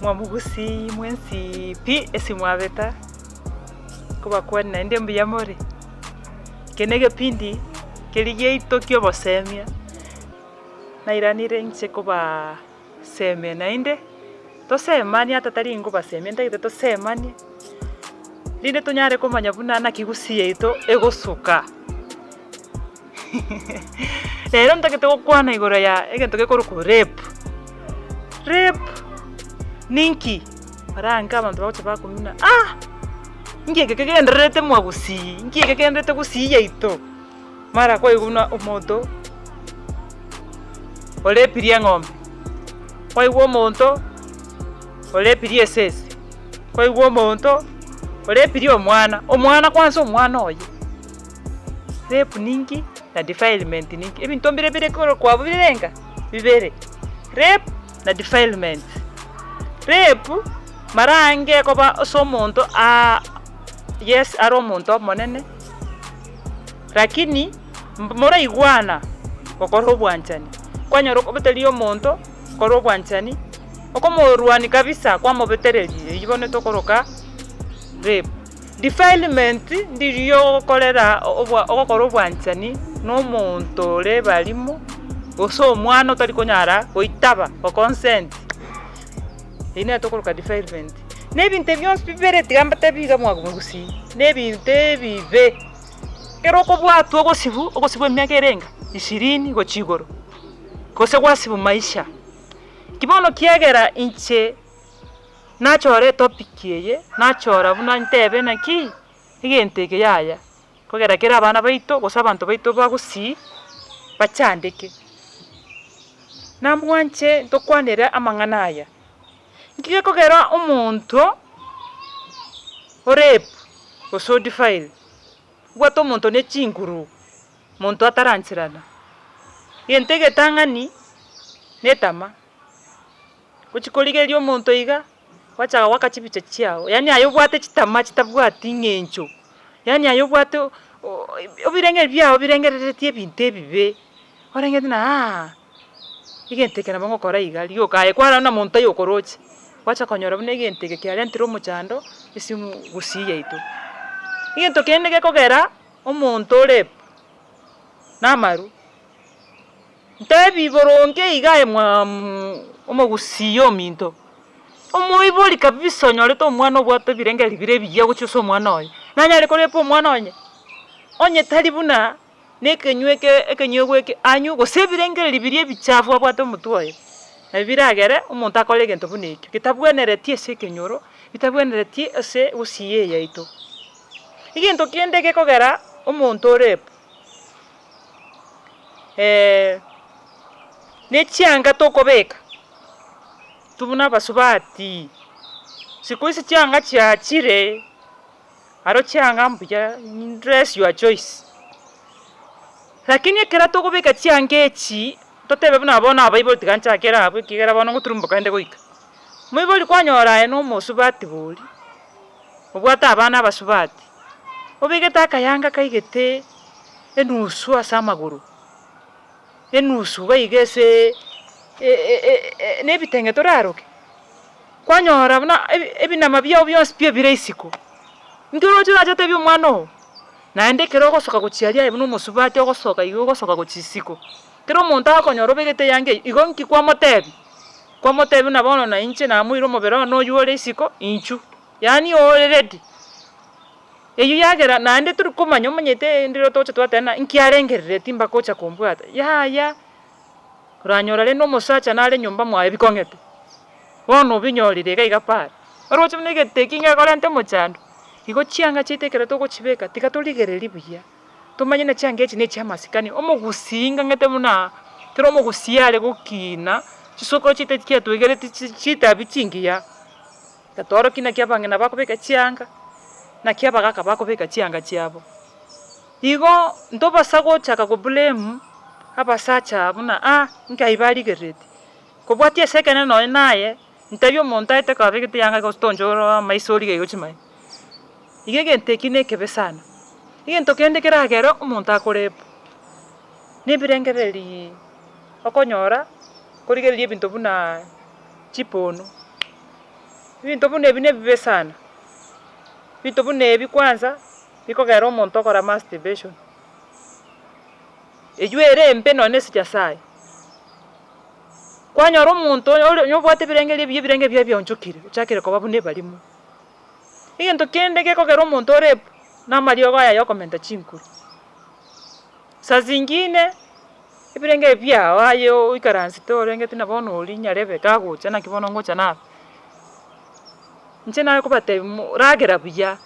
Mwamogusii mwensi pi ase mwabeta, nkobakwania naende mbuya more, eke na egepindi keria giaito kia obosemia, nairanire inche kobasemia naende, tosemanie ata tari nkobasemia ntagete tosemanie, rinde tonyare komanya buna naki gusii yaito egosuka. Rero ntagete gokwana igoro ya egento gekorokwa rape. Rape ninki? Barange abanto bagocha bakomina ah! Inki eke kegendererete mwa gusii? Inki eke kegendererete gusii yaito? Mara kwaigwa buna omonto orepirie eng'ombe, kwaigwa omonto orepirie esese, kwaigwa omonto orepirie omwana, omwana kwanza omwana oye. Rape ninki na defilement ninki? Ebinto mbire bire korokwa abwo birenga? Bibere, rape na defilement. Rape, mara ange ekoba ase omonto yes are omonto omonene, lakini moraigwana gokora obwanchani, kwanyora okobetereria omonto kora obwanchani, okomorwania kabisa kwamobetereria, eywo bono tokoroka rape. Defilement ndiria ogokorera obwa ogokora obwanchani na omonto ore ebarimo, gose omwana otari konyara goitaba go consent, eywo nero tokoroka defilement. Na ebinto ebi bionsi bibere tiga mbatebi iga mwago gusii, na ebinto ebibe, ekero okobwatwa ogosibwa, ogosibwa emiaka ere enga? Ishirini gochia igoro, gose gwasibwa maisha. Ki bono kiagera inche. Nachora etopic eye, nachora buna ntebe naki, egento eke yaya, kogera kera abana baito gose abanto baito ba gusii, bachandeke. Namwanche ntokwanere amang'ana aya, nki gekogera omonto orape gose odefile, obwate omonto ne chinguru, monto atarancherana, egento egetang'ani, na etama. Gochia korigereria omonto iga, gwachaka goaka chibicha chiago, yaani aye obwate chitamaa chitabwati ng'encho, yaani aye obwate ebirengererio biago birengereretie ebinto ebibe, orengete ng'a aa, egento eke nabo ngokora iga rioka aye kwarora buna monto taiyo okoroche, gwacha konyora buna egento eke kiarentire omochando ase omogusii yaito. Egento kende gekogera omonto ore namarwa. Ntebi boronge iga aye omogusii ominto, omoibori kabisa onyorete omwana obwate ebirengererio bire ebiya gochia ase omwana oye, nanyare korepa omwana onye? Onye tari buna na ekenywa eke ekenyugwa eke anywe gose ebirengererio biria ebichafu abwate omotwe oye, nabio biragere omonto akore egento buna ekio, getabwenereti ase ekenyoro, getabwenereti ase gusii eye yaito. Egento kende gekogera omonto orepu. ne chianga tokobeka, intwe buna abasubati, siku hizi chianga chiachire, aro chianga mbuya dress your choice. Lakini ekero tokobeka chianga echi, totebe buna bono abaibori tiga nchakere abwo ekiagera bono ngoturumboka inde goika. Moibori kwanyora aye na omosubati boria, obwate abana abasubati, obegete akayanga kaigete enusu ase amagoro, enusu iga iga ase na ebitenge toraroke, kwanyora buna ebinama biago bionsi pi ebire isiko, inki oroche orache otebie omwana oo? Naende ekero ogosoka gochia aria aye buna omosubati ogosoka iga ogosoka gochia isiko, kera omonto agokonyora obegete eyanga eywo, igo nki kwamotebia? Kwamotebia buna bono na inche namoire omobere one oywo ore isiko, inchuo, yaani ore ready. Eyio yagera naende tori komanya omanyete ndire togocha twateba ng'a inki arengereretie mpaka ocha kombwata, yaya, oranyora rende omosacha nare nyomba mwaye bikong'ete, bono obinyorire iga iga pare, oroche buna egento eki ngekorenta omochando, igo chianga chiaito ekero togochibeka tiga torigererie buya, tomanye na chianga echi na echiamasikani, omogusii ngang'ete buna ekero omogusii are gokina, chisokoro chiaito chiatwegereti chi chitabi chingiya. Gatworokia naki abang'ina bakobeka chianga, naki abagaka bakobeka chianga chiabo. Igo ntobasa gochaka go blame abasacha abwo buna ah nkai barigereretie. Kobwatia ase ekeene nonye naye, ntebi omonto aete kabegete eyanga gose tonchora amaiso origereria gochia maega. Igo egento ekio na ekebe sana. Egento kende keragere omonto akorepu, na ebirengererii okonyora, korigereria ebinto buna chipono. Ebinto buna ebi nebibe sana, ebinto buna ebi kwanza bikogera omonto okora masturbation, eywo ere embe nonye na ase Nyasaye. Kwanyora omonto oyo ore onye obwate ebirengerio ebiya ebirengerio biaye biaonchokire, ochakire koba buna ebarimo. Egento kende gekogera omonto ore na amariogo aya ya okomenta chinkuru, saa zingine ebirengerio biago aye oikaransete orengete na bono oria nyarebe kagocha naki bono ngocha nabe. Inche nare kobatebia mo ragera buya,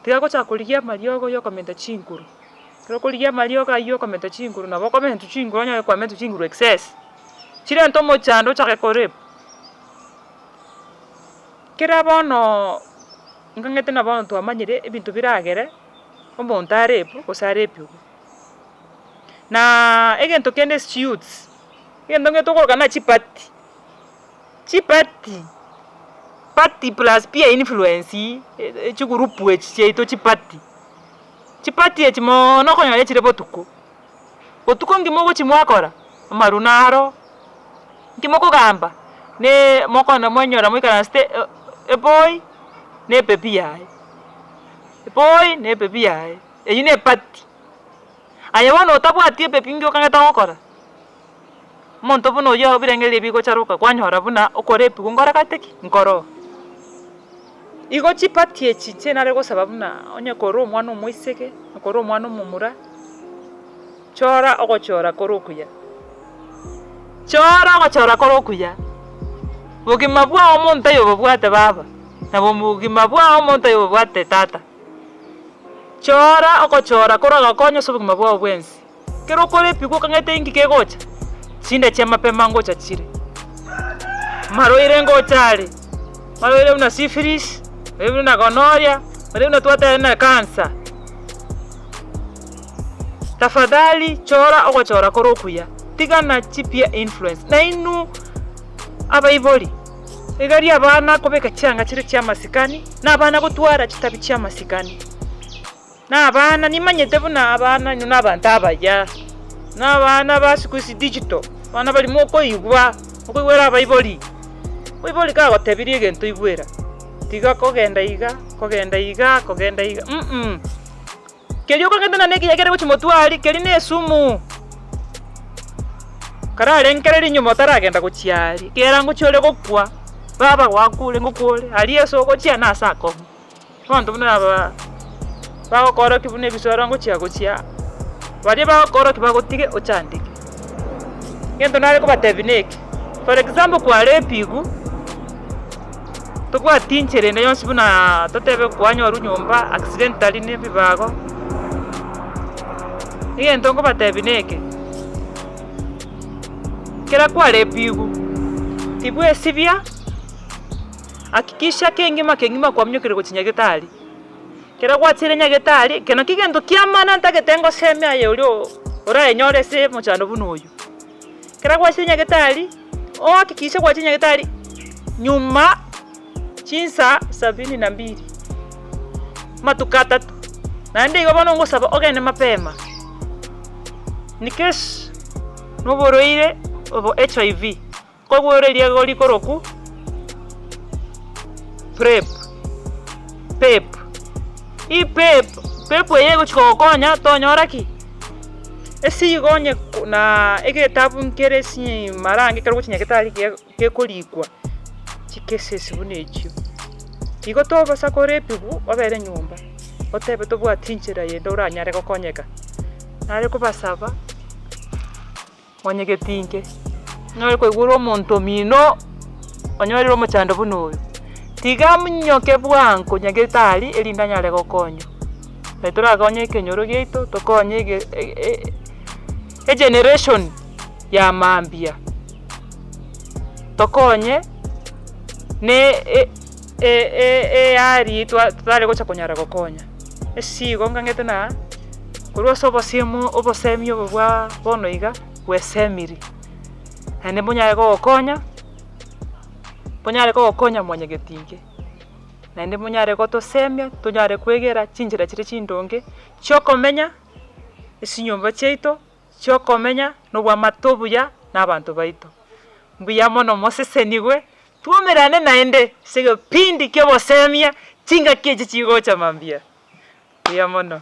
tiga gochaka korigia amariogo ya okomenta chinkuru, ekero okorigia amariogo aywo ya okomenta chinkuru nabo okomentwa chinkuru onyore kwamentwa chinkuru excess, chirente omochando ochake korepu. Kera bono nkang'ete na bono twamanyire ebinto biragere omonto arepu gose arepigwe. Na egento kende ase chiyouths, egento nkere tokoroka buna chiparty, chiparty, party plus peer influence chigurupu echi chiaito chiparty, chiparty echi moono okonyora echire botuko, botuko nki mogochi mwakora, amarwa naro, nki mokogamba, ne mokogenda mwanyora moikaransete eboy na ebaby yaye, eboy na ebaby yaye, eywo na eparty. Aye bono otabwati ebaby nki okang'ete gokora? Omonto buna oyio ebirengererio bigocharoka kwanyora buna okorepigwa nkoregete ki? Nkoroo. Igo chiparty echi inche nare gosaba buna onye kore omwana omoiseke, kore omwana omomura, chora ogochora kore okuya, chora ogochora kore okuya, bogima bwao omonto aye obobwate baba, na bogima bwao omonto aye obobwate tata. Chora ogochora kore ogokonye ase obogima bwao bwensi. Ekero okorepigwa okang'ete inki kegocha? Chinda chi'amapema ngocha chire, amarwaire ngocha are, amarwaire buna syphilis, amarwaire buna gonorrhea, amarwaire buna twateba buna cancer. Tafadhali chora ogochora kore okuya, tigana chipeer influence, nainwe abaibori, rigereria abana kobeka chianga chire chi'amasikani, na abana gotwara chitabi chi'amasikani. Na abana, nimanyete buna abana inwe nabanto abaya, na abana ba siku hizi digital, abana baria mokoigwa, mokoigwera abaibori, omoibori kagotebirie egento igwera, tiga kogenda iga, kogenda iga, kogenda iga mh, keria okogenda naende ekiya kere gochia motwe aria, keria na esumu, kararengereria nyuma otaragenda gochia aria, ekiagera ngochia ore gokwa, baba gwakure ngokwa ore, aria ase ogochia nase akong'u. Abanto buna aba bagokorokia buna ebisoro ngochia gochia, baria bagokorokia bagotige ochandeke. Egento nare kobatebia neke, for example kwarepigwe, tobwati inchera ende yonsi buna totebe kwanyorwa nyomba accidentally na ebibago, egento nkobatebia neke, ekero kwarepigwe, tibwesibia. Hakikisha kengima kengima kwaminyokire gochia nyagetari. Ekero gwachire nyagetari, ekio nakio egento ki'amana ntagete ngoseme aye oria oraenyore ase omochando buna oyio. Ekero gwachire nyagetari, ohakikishe gwachire nyagetari nyuma chinsa sabini na mbili, amatuko atato, naende igo bono ngosaba ogende mapema, in case na oborwaire obo HIV. Kobua riago rikorokwa prep, pep, i pep, pep eye egochi kogokonya tonyora ki? Ase igo onye na egetabu nkere ase mara ange ekero ogochi nyagetari gekorikwa chicases buna echio. Igo tobasa korepigwa obere nyomba, otebe tobwati nchera yende oranyare gokonyeka. Nare kobasaba. Mwanyegetie inche, onyore koigwa omonto omino onyorire omochando buna oyo, tiga amonyoke bwango nyagetari erinde anyare gokonywa. Naye torakonye ekenyoro giaito, tokonye ege egeneration ya mambia, tokonye na eyari totare gocha konyara gokonya. Ase igo nkang'ete na korwa ase obosiemo obosemi obo bwa bono iga bwesemiri, naende mbonyare kogokonya, mbonyare kogokonya mwanyagetinge, naende mbonyare gotosemia tonyare kwegera chinchera chire chindonge chiokomenya ase chinyomba chiaito, chiokomenya na obwamate obuya na abanto baito. Mbuya mono mosesenigwe. Twaumerane naende ase egepindi ki'obosemia chingaki echi chigocha mambia. Mbuya mono.